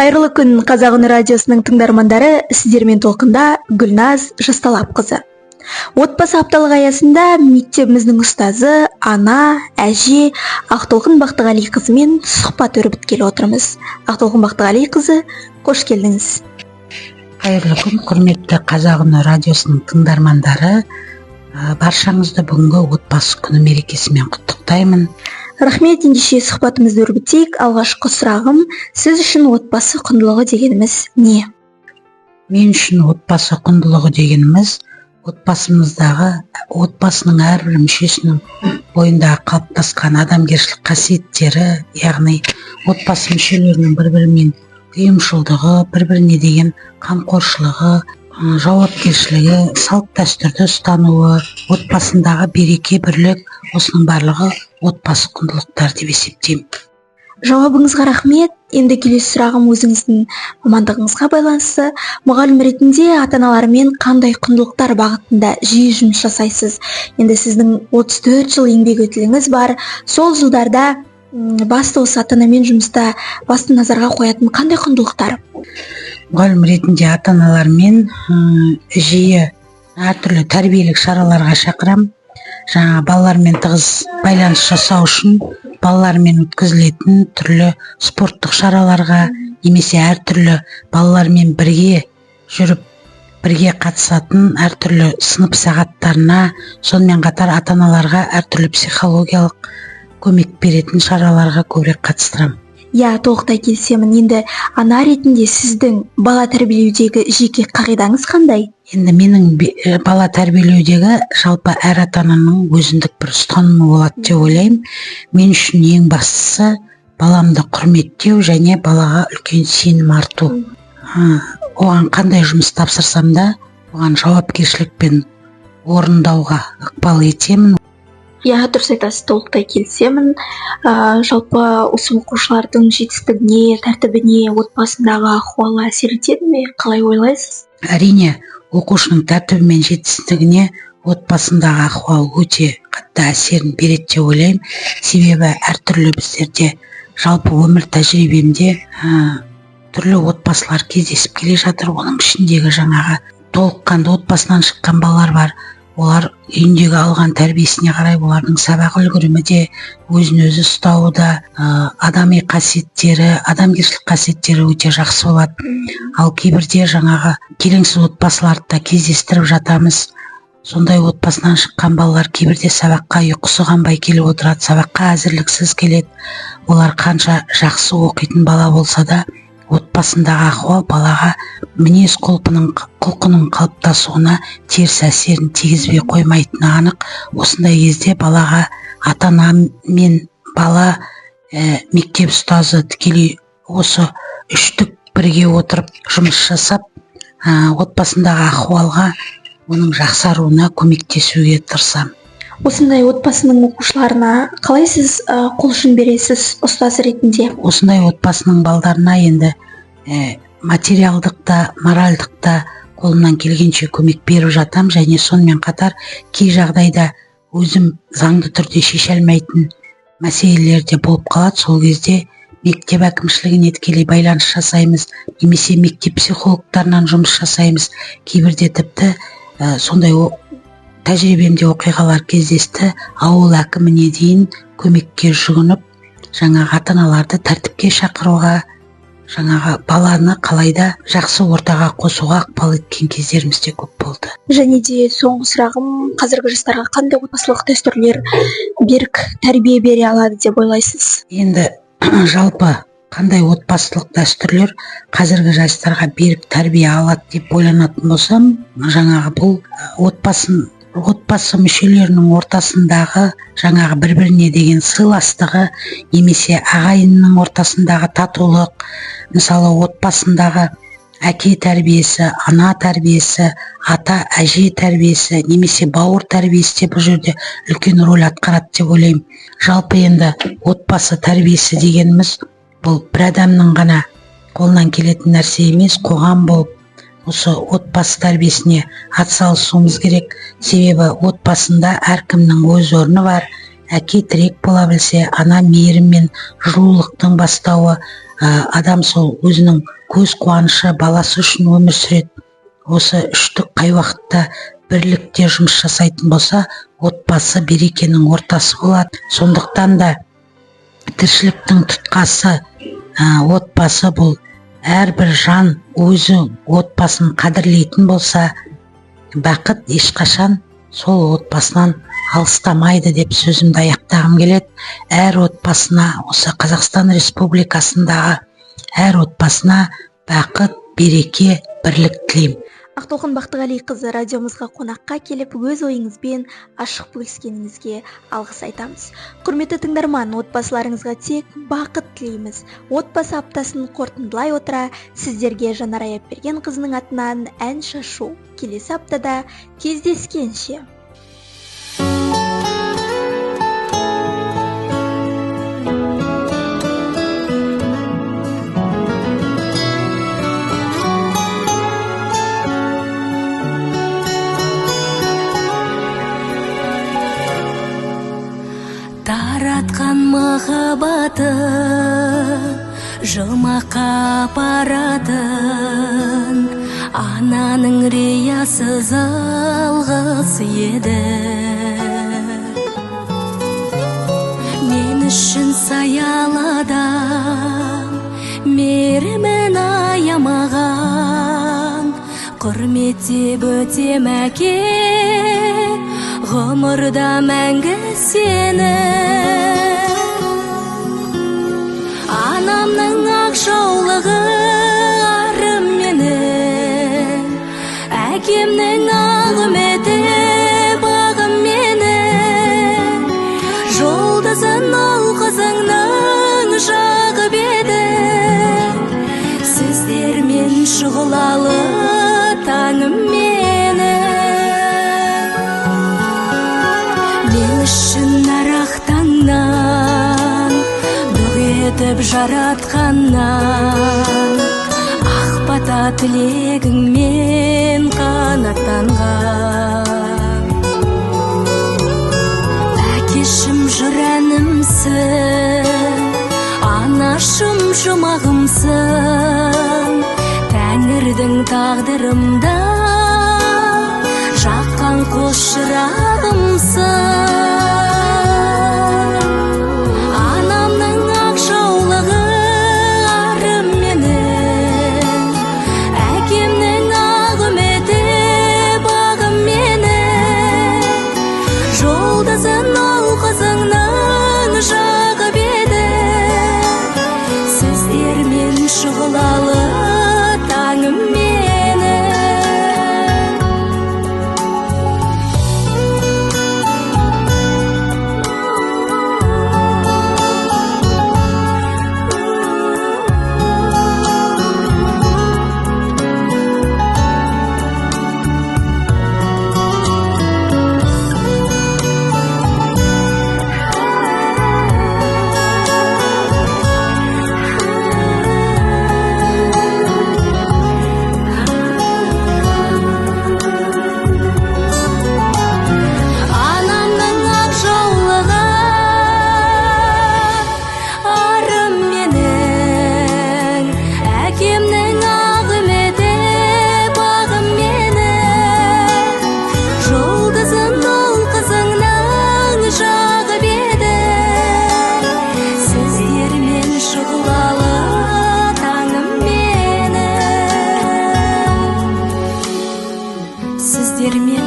Қайырлы күн, Қазақ үні радиосының тыңдармандары! Сіздермен толқында Гүлназ Жысталапқызы. Отбасы апталығы аясында мектебіміздің ұстазы, ана, әже Ақтолқын Бақтығалиқызымен сұхбат өрбіткелі отырмыз. Ақтолқын Бақтығалиқызы, қош келдіңіз! Қайырлы күн, құрметті Қазақ үні радиосының тыңдармандары! Баршаңызды бүгінгі Отбасы күні мерекесімен құттықтаймын. Рахмет! Ендеше, сұхбатымызды өрбітейік. Алғашқы сұрағым: сіз үшін отбасы құндылығы дегеніміз не? Мен үшін отбасы құндылығы дегеніміз отбасымыздағы, отбасының әрбір мүшесінің бойында қалыптасқан адамгершілік қасиеттері, яғни отбасы мүшелерінің бір бірімен ұйымшылдығы, бір біріне деген қамқоршылығы, жауапкершілігі, салт дәстүрді ұстануы, отбасындағы береке бірлік, осының барлығы отбасы құндылықтары деп есептеймін. Жауабыңызға рахмет! Енді келесі сұрағым өзіңіздің мамандығыңызға байланысты. Мұғалім ретінде ата аналармен қандай құндылықтар бағытында жиі жұмыс жасайсыз? Енді сіздің 34 жыл еңбек өтіліңіз бар. Сол жылдарда басты осы ата анамен жұмыста басты назарға қоятын қандай құндылықтар? Мұғалім ретінде ата аналармен жиі әртүрлі тәрбиелік шараларға шақырамын. Жаңа балалармен тығыз байланыс жасау үшін балалармен өткізілетін түрлі спорттық шараларға немесе әртүрлі балалармен бірге жүріп, бірге қатысатын әртүрлі сынып сағаттарына, сонымен қатар ата аналарға әртүрлі психологиялық көмек беретін шараларға көбірек қатыстырамын. Иә, толықтай келісемін. Енді ана ретінде сіздің бала тәрбиелеудегі жеке қағидаңыз қандай? Енді менің бала тәрбиелеудегі, жалпы әр ата ананың өзіндік бір ұстанымы болады деп ойлаймын. Мен үшін ең бастысы баламды құрметтеу және балаға үлкен сенім арту. Оған қандай жұмыс тапсырсам да, оған жауапкершілікпен орындауға ықпал етемін. Иә, дұрыс айтасыз, толықтай келісемін. Жалпы осы оқушылардың жетістігіне, тәртібіне отбасындағы ахуалы әсер етеді ме, қалай ойлайсыз? Әрине, оқушының тәртібі мен жетістігіне отбасындағы ахуал өте қатты әсерін береді деп ойлаймын. Себебі әртүрлі біздерде, жалпы өмір тәжірибемде түрлі отбасылар кездесіп келе жатыр. Оның ішіндегі жаңағы толыққанды отбасынан шыққан балалар бар. Олар үйіндегі алған тәрбиесіне қарай олардың сабақ үлгерімі де, өзін өзі ұстауы да, адами қасиеттері, адамгершілік қасиеттері өте жақсы болады. Ал кейбірде жаңағы келеңсіз отбасыларды да кездестіріп жатамыз. Сондай отбасынан шыққан балалар кейбірде сабаққа ұйқысы қанбай келіп отырады, сабаққа әзірліксіз келеді. Олар қанша жақсы оқитын бала болса да, отбасындағы ахуал балаға мінез құлқының қалыптасуына теріс әсерін тигізбей қоймайтыны анық. Осындай кезде балаға ата ана мен бала, мектеп ұстазы, тікелей осы үштік бірге отырып жұмыс жасап, отбасындағы ахуалға, оның жақсаруына көмектесуге тырысамын. Осындай отбасының оқушыларына қалай сіз қол ұшын бересіз ұстаз ретінде? Осындай отбасының балдарына енді материалдық та, моральдық та қолымнан келгенше көмек беріп жатам және сонымен қатар кей жағдайда өзім заңды түрде шеше алмайтын мәселелер де болып қалады. Сол кезде мектеп әкімшілігіне тікелей байланыс жасаймыз немесе мектеп психологтарынан жұмыс жасаймыз. Кейбірде тіпті сондай тәжірибемде оқиғалар кездесті, ауыл әкіміне дейін көмекке жүгініп, жаңағы ата аналарды тәртіпке шақыруға, жаңағы баланы қалайда жақсы ортаға қосуға ықпал еткен кездеріміз де көп болды. Және де соңғы сұрағым: қазіргі жастарға қандай отбасылық дәстүрлер берік тәрбие бере алады деп ойлайсыз? Енді жалпы қандай отбасылық дәстүрлер қазіргі жастарға берік тәрбие алады деп ойланатын болсам, жаңағы бұл отбасы мүшелерінің ортасындағы жаңағы бір біріне деген сыйластығы немесе ағайынның ортасындағы татулық. Мысалы, отбасындағы әке тәрбиесі, ана тәрбиесі, ата әже тәрбиесі немесе бауыр тәрбиесі де бұл жерде үлкен рөл атқарады деп ойлаймын. Жалпы енді отбасы тәрбиесі дегеніміз бұл бір адамның ғана қолынан келетін нәрсе емес, қоғам болып осы отбасы тәрбиесіне атсалысуымыз керек. Себебі отбасында әркімнің өз орны бар. Әке тірек бола білсе, ана мейірім мен жылулықтың бастауы, Адам сол өзінің көз қуанышы баласы үшін өмір сүреді. Осы үштік қай уақытта бірлікте жұмыс жасайтын болса, отбасы берекенің ортасы болады. Сондықтан да тіршіліктің тұтқасы отбасы. Бұл әрбір жан өзі отбасын қадірлейтін болса, бақыт ешқашан сол отбасынан алыстамайды деп сөзімді аяқтағым келеді. Әр отбасына, осы Қазақстан Республикасындағы әр отбасына бақыт, береке, бірлік тілеймін. Ақтолқын Бақтығалиқызы, радиомызға қонаққа келіп, өз ойыңызбен ашық бөліскеніңізге алғыс айтамыз. Құрметті тыңдарман, отбасыларыңызға тек бақыт тілейміз. Отбасы аптасын қорытындылай отыра, сіздерге Жанар Аяпберген қызының атынан ән шашу. Келесі аптада кездескенше. Таратқан махаббаты жұмаққа апаратын ананың риясыз алғысы еді. Мен үшін саялы адам, мейірімін аямаған, құрметтеп өтем әке, ғұмырда мәңгі сені. Анамның ақ жаулығы арым менің, әкемнің ақ үміті бағым менің, жұлдызын ұл қызыңның жағып еді, сіздермен шұғылалы таңым менің. Мен үшін арақ таңнан дұқ етіп жаратқаннан, ақ бата тілегіңмен қанаттанған. Әкешім жыр әнімсің, анашым жұмағымсың, тәңірдің тағдырымда жаққан қос шырағымсың. Анамның ақ жаулығы арым менің, әкемнің ақ үміті бағым менің, жұлдызын ұл қызыңның жағып еді, сіздермен шұғылалы таңым менің. Анамның ақ жаулығы арым менің, әкемнің ақ үміті бағым менің, жұлдызын ұл қызыңның жағып еді, сіздермен шұғылалы таңым менің. Сіздермен